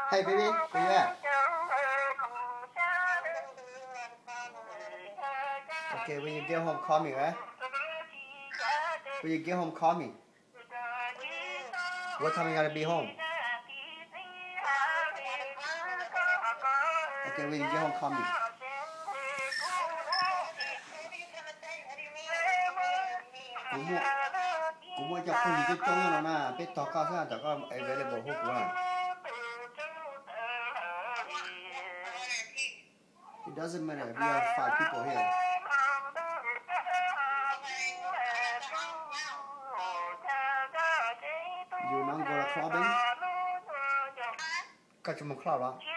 Hey baby, where you at? Okay, when you get home, call me, right? When you get home, call me. What time you gotta be home? Okay, when you get home, call me. Kuv muaj, kuv muaj cov phooj ywg coob coob no na, peb tos koj xwb, tos koj available hu kuv. It doesn't matter. We are five people here. You not go to clubbing? Koj tsis mus club los?